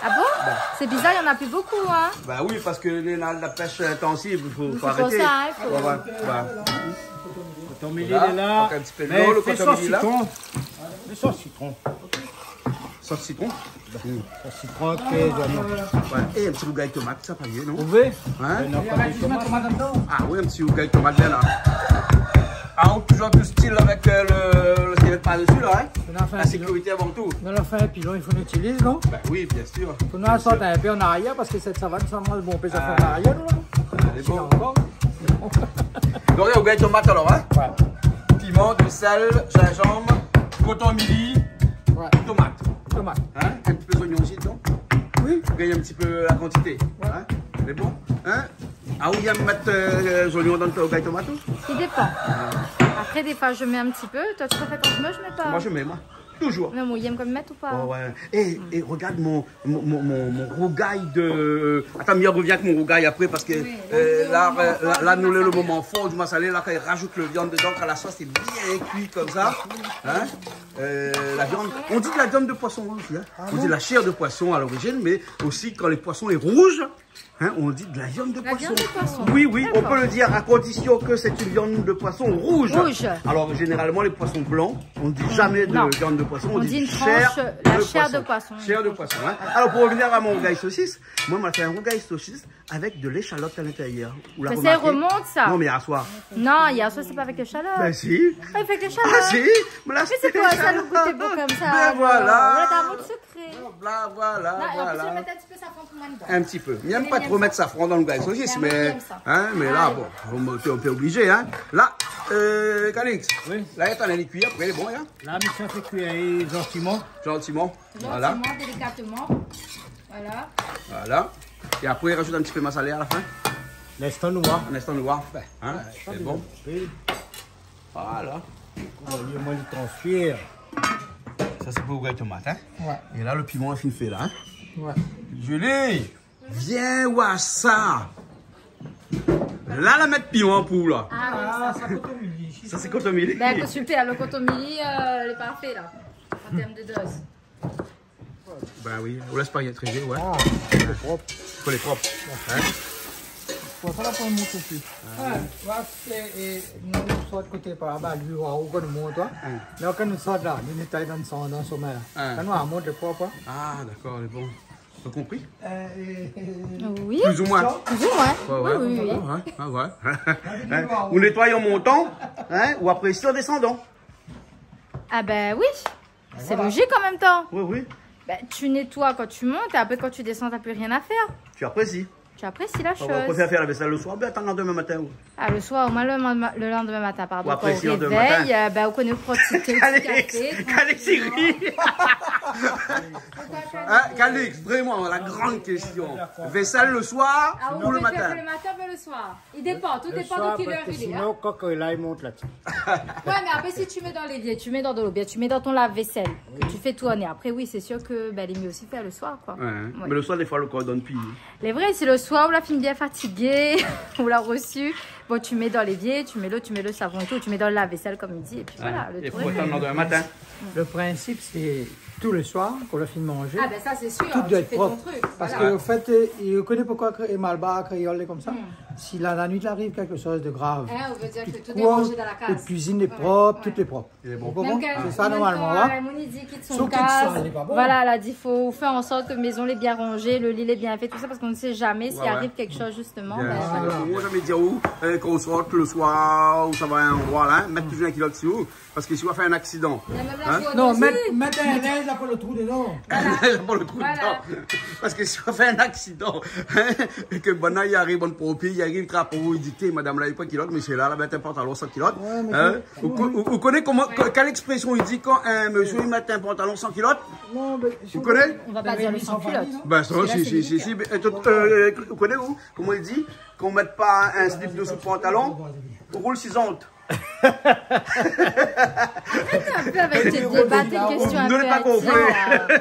Ah bon ? Bon. C'est bizarre, il y en a plus beaucoup, hein ? Bah oui, parske la, la pèsh intensiv, i fo, i fo arété. C'est pour ça, hein, faut... Ouais, ouais, ouais. Kotomili lé la. Voilà, in ti pé dolo, lo kotomili la. Mé fé sos sitron. Fé sos sitron. Sos sitron ? Hmm. Sos sitron, ké, zoignon. Ouais. É in ti rougay tomat, sa pa mié, non ? Ou vé ? Hein ? Mé non, pa de tomat. Ah oui, in ti rougay tomat bien la. Ah, ou toujour in pé stil avèk, euh, lo, lo sèl par dési la, hein ? La sécurité avant tout. Nou la fé in pilon, i fo nou itiliz, non ? Ben oui, bien sûr. Fo nou sort in pé an arièr parske sèt savann, sa i manz bonpé zafèr an arièr, nou, la. Ah, lé bon. Donk, rougay tomat alor, hein ? Ouais. Piman, disèl, zinzanm, kotomili, tomat. Tomat. Hein ? In ti pé zoignon osi, non ? Oui. Gingn in ti pé la kantité. Ouais. Hein ? Lé bon ? Hein ? Ah, ou i èm mèt, euh, zoignon dann rougay tomat, ou ? I dépan. Ah. Apré, défoi, mi mèt in ti pé. Toi, tu préfères quand je mets, je mets pas. Moin, mi mèt, moin. Toujour. Non, mé ou i èm kan mèm mèt ou pa ? Ouais, ouais. É, é rogard mon, mon, mon, mon, mon rougay de... Atann, mi rovien avèk mon rougay apré parske, euh, la, euh, la, la, nou lé lo moman for di massalé, la, kan i rajout lo viann dedan, kan la sos lé bien kui konmsa, hein, euh, la viann, on dit de la viande de poisson, hein, aussi, hein. Ah bon ? On dit la chair de poisson à l'origine, mais aussi quand le poisson est rouge, hein, on dit de la viande de poisson. La viande de poisson. Oui, oui, on peut le dire à condition que c'est une viande de poisson rouge. Rouge. Alors, généralement, les poissons blancs, on ne dit jamais de viande de poisson, on dit une tranche, euh, la chair de poisson. Chair de poisson, hein. Alors, pour revenir à mon rougail saucisse, moi, ma fé in rougail saucisse avec de l'échalote à l'intérieur. Ou la remarqué ? Mais ça remonte, ça. Non, mais hier soir. Non, hier soir, c'est pas avec l'échalote. Ben si. Ah, avec l'échalote. Ah si. Mais c'est quoi ça, le goût est beau comme ça ? Ben voilà. Voilà, t'as un mot de secret. Voilà, voilà, voilà. Non, et en plus, je vais mettre un petit peu de safran pour moi dedans. Un petit peu. Mi èm pa tro mèt safran dann rougay sosis, mé, hein, mé la, bon, on est obligé, hein. La, euh, Calix, la, atann, lé kui, apré, lé bon, hein. La, mi sa fé kui zantiman. Zantiman. Voilà. Zantiman, délicatement. Voilà. Voilà. É apré, rajout in ti pé masalé a la fin. L'instant noir. L'instant noir, hein. Ouais, sé bon. Voilà. Koman li, koman li transfèr. Sa, sé pou rougay tomat, hein ? Ouais. É la, lo piman, la fine fé la, hein ? Ouais. Julie, vien oir sa. La, la mèt piman pou ou, la. Ah oui, sa, sa kotomili. Sa, sé kotomili. Ben, super, lo kotomili, euh, lé parfé, la, en termes de dose. Ben oui, ou lès pa rien trèzé, ouais. Ah, fo lé prop. Fo lé prop. Hein ? Bon, sa la pou mont osi. Ah. Ouais, ouais, sé, é, nou sort koté par laba, li, ou, ou koné mont, toi. Ah. Donk, kan nou sort la, nou nétoy dan son, dan son min la. Ah. Kan nou mont le prop, hein. Ah, dakor, lé bon. T'as compris ? Euh, euh, oui. Plus ou moins. Plus ou moins. Ouais, ouais. Oui, oui, oui. Ouais, ouais, ouais. Hein ? Ou nétoy an montan, hein, ou apré si an désandan. Ah ben oui. C'est logique en même temps. Oui, oui. Ben, tu nettoies quand tu montes et après, quand tu descends, t'as plus rien à faire. Tu apprécies. Tu apprécies la chose. On préfère faire la vaisselle le soir, ben, attends le lendemain matin, ou... Ah, le soir, au moins le lendemain, le lendemain matin, pardon, quand on se réveille, euh, ben, on connaît le petit café, tranquillement. Ou apprécies le lendemain matin. Alex, Alex, i ri. Hein, Alex, vraiment, la grande question. Vaisselle le soir ou le matin ? Ah, on peut faire que le matin, mais le soir. I dépan, tout dépan de kèl èr i lé, hein. Le soir, parske sinon, kok lay i mont la-dsi. Ouais, mais après, si tu mets dans l'évier, tu mets dans de l'eau, bien, tu mets dans ton lave-vaisselle, que tu fais tourner. Après, oui, c'est sûr que, ben, il est mieux aussi faire le soir, quoi. Ouais, hein. Ouais. Mé le soir, défoi, le kor i donn pi. Lé vré, si le soir ou la fine bien fatigé, ou la resu, bon, tu mets dans l'évier, tu mets l'eau, tu mets le savon et tout, tu mets dans le lave-vaisselle, comme il dit, et puis voilà, le tour est fait. Ouais. É pou atann lendemain matin. Le principe, sé tou le soir, kan ou la fine manzé, tout i doi èt prop. Ah ben ça, c'est sûr, tu fais ton truc, voilà. Parske, an fèt, euh, ou koné poukosa kré-, Malbar, kréol, lé konmsa. Hmm. Si la, la nuit, i ariv kékshoz de grav, tout i koi, out kuizine lé prop, tout lé prop. Ou konpran ? Tout i doi èt prop. Lé bon. Hein ? Sé sa, normalman, hein. Même quand, euh, Moni dit quitte son casse, voilà, la di, fo fèr an sort ke la maison lé bien rangé, le lit lé bien fait, tout ça, parce qu'on ne sait jamais s'il arrive quelque chose, justement. Ouais, ouais. Bien sûr. Ben, voilà. Moin, mi di aou, euh, kan ou sort le soir, ou sava in androi la, hein, mèt toujour in kilot si ou. Parske si ou va fé in aksidan, hein ? Non, mèt, mèt in linz la pou le trou dedan. Linz la pou le trou dedan. Voilà. Parske si ou va fé in aksidan, hein, é ke banna i ariv, bann ponpié i ariv, trap aou, i di, té, madam la, li la pa kilot, mésyé la, la mèt in pantalon san kilot. Ouais, mé... Hein ? Ou ko-, ou, ou koné koman, kèl èkspresion i di kan in mésyé i mèt in pantalon san kilot ? Non, mé... Ou koné ? On va pas dire le sans culotte. Ben, sa, si, si, si, si, mé, euh, ou koné, ou, koman i di, kan ou mèt pa in slip desou pantalon, ou roul si zant. Arrête un peu avec tes débats, tes questions un peu hâtives, là.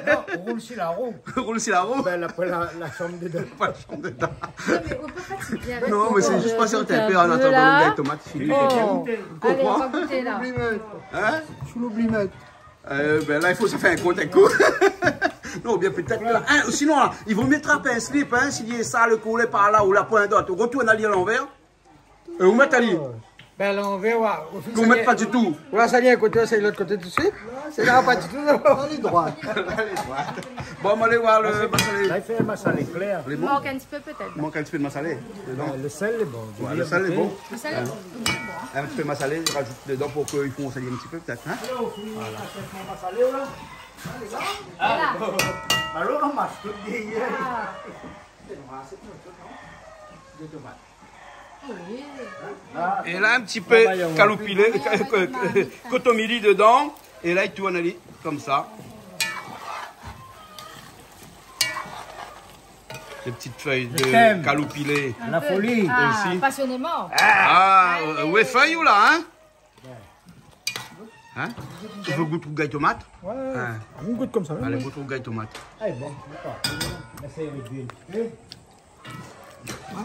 Non, roul si la rou. Roul si la rou. Ben, la, la, la shanm dedan. Pa la shanm dedan. Non, mais on peut fatiguer avec... Non, mais c'est juste pas certain. Puis en attendant, le gars tomate, il fait... Allez, on va goûter, là. Hein ? Sou loubli mèt. Euh, ben là, il faut se faire un compte, un coup. Non, bien peut-être là. Hein, sinon, là, il vaut mieux trapé un slip, hein, si il est sale, collé par là, ou la pointe d'autre. Retourne à l'envers. Euh, ou mèt ali. Ben, lanvèr, ouais. Ou mèt pa ditou. Ou la sali in koté, ou sali lot koté tout suit. Sé la, pa ditou, non. Alé droit. Alé droit. Bon, alé voir le masalé. La, i fé masalé klèr. Lé bon ? Mank in ti pé pétèt. Mank in ti pé de masalé dedan. Ouais, le sèl lé bon. Ouais, le sèl lé bon. Le sèl lé bon. In ti pé masalé, rajout dedan pou ke i fon sali in ti pé pétèt, hein ? Voilà. Alor, ramas tout dèrièr. Ah. É la, in ti pé kaloupilé, kotomili dedan. É la, i tourn ali konmsa. Dé ti fèy de kaloupilé. La foli. Un peu. Ah, passionnément. Ah, euh, ouais, fèy ou la, hein ? Hein ? Ou vé gout rougay tomat ? Ouais, ouais. Hein. On goûte comme ça, hein. Alé, gout rougay tomat. Ah, bon, d'accord. Essaye avec du... Hein ?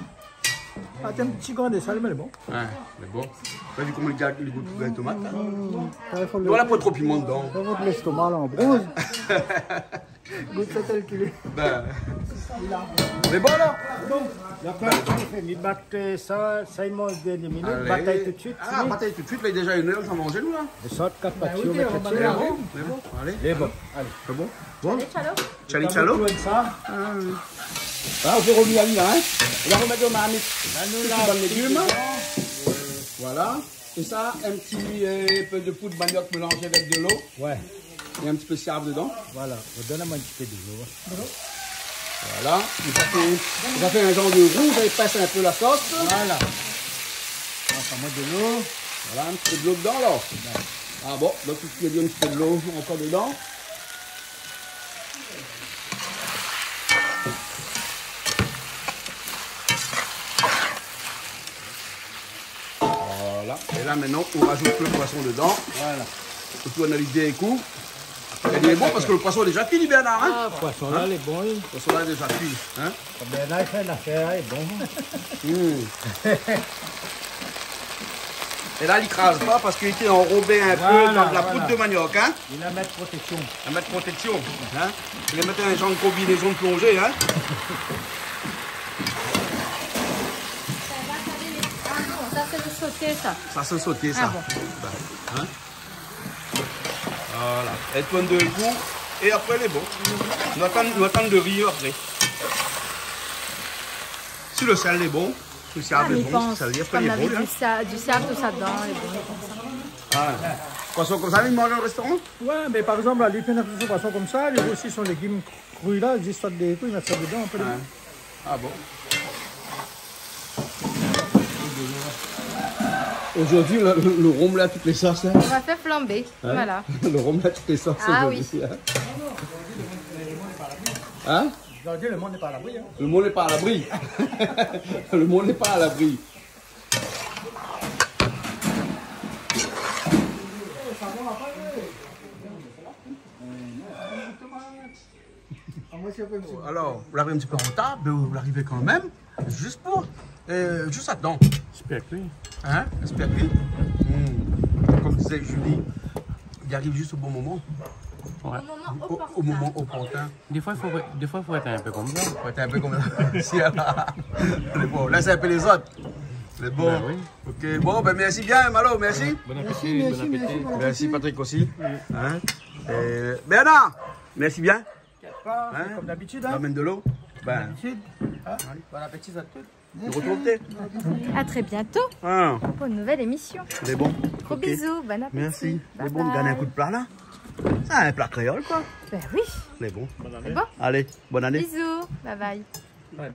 Ah, t'as un petit grain de sel, mais bon. Ouais, lé bon. Ou la vi koman li gard, li gout rougay tomat, hein ? Mmh. Ouais, fo... Voilà, pa tro piman dedan. Fo l'estomac, là, en bronze. Gout sa tèl k'il lé. Ben. Mé bon, alor. Donk la, mi bat sa, sa i manz dèrnié minit, batay tout suit. Ah, batay tout suit, la, déza in èr, sa manzé, nou, la. Sort kat patio, mèt sa. Lé bon, lé bon. Alé. Lé bon, alé. Lé bon. Bon. Alé, tchalo. Tchali, tchalo. Sa. Ah, oui. Ah, ou fé rovnir ali, la, hein. Ou la romèt dan marmit. La, nou, tout la, bann légim. Voilà. É sa, in ti, euh, pé de poud maniok mélanzé avèk de lo. Ouais. É in ti pé siav dedan. Voilà, ou donn amoin in ti pé de lo. Voilà, nou sa fé, nou sa fé in zanr de rouj, nou épès in pé la sos. Voilà. Donk, amoin de lo. Voilà, in ti pé de lo dedan, alor. Ouais. Ah bon, donk, ou pé dir in ti pé de lo ankor dedan. Voilà. É la, mintnan, ou rajout le poison dedan. Voilà. Ou tourn ali dé kou. Lé bon parske le poison lé déza kui, Bernard, hein ? Ah, poison la, lé bon, oui. Poison la lé déza kui, hein ? Bernard i fé in afèr, lé bon. Hmm. É la, li kraz pa parske li té anrobé in pé dan la poud de maniok, hein ? Voilà, voilà. Li la mèt proteksion. La mèt proteksion, hein ? Li la mèt in zanr de konbinézon de plonzé, hein ? Sa Soté sa. Sa sé soté sa. Ah bon. Bin, in ? Voilà. Èl i pran dé kou é apré lé bon. Nou atann, nou atann lo ri apré. Si lo sèl lé bon, si lo sèl lé bon, si lo sèl lé bon, in. Ah, mi pans, konm la vi, di sa-, di sèl, tousa dedan, lé bon, konmsa. Ah. Poison konmsa i manz o réstoran ? Oué, mé par égzanp, la, li fé in poison konmsa, li osi son légim kri la, zis sort dé kou, li mèt sa dedan, apré. Ah. Ah bon ? Zordi, lo, lo, lo rom la, tout lé sos, in ? Nou va fé flanbé, voilà. Lo rom la, tout lé sos zordi, in ? Ah oui. In ? Zordi, lo moun lé pa a labri, in ? Lo moun lé pa a labri. Lo moun lé pa a labri. Alor, ou la ariv in ti pé an retar, mé ou la ariv kanmèm, zis pou, euh, zis atann. Èspèr ke oui. In ? Èspèr ke oui. Hmm. Konm té di Julie, li ariv zis o bon moman. Oué. O moman oportin. Défoi, i fo, défoi, i fo èt in pé konmsa. Fo èt in pé konmsa. Si, la. Lé bon, lès in pé lézot. Lé bon. Bin oui. Ok, bon, bin, mèrsi bien, Malo, mèrsi. Bon apéti, mèrsi, bon apéti. Mèrsi, Patrick osi. In ? Euh, Bernard, mèrsi bien. Inkièt pa, sé konm dabitid, in. Ramèn dolo. Bin. Dabitid, in. Bon apéti a tout. Nou artrouv. À très bientôt pour une nouvelle émission. Lé bon. Gros bisous, bon appétit. Mèrsi. Bye bye. Lé bon, gingn in kou d'pla la. Sé in pla kréol, koi. Bin oui. Lé bon. Lé bon. Alé, bone ané. Bisous, bye bye.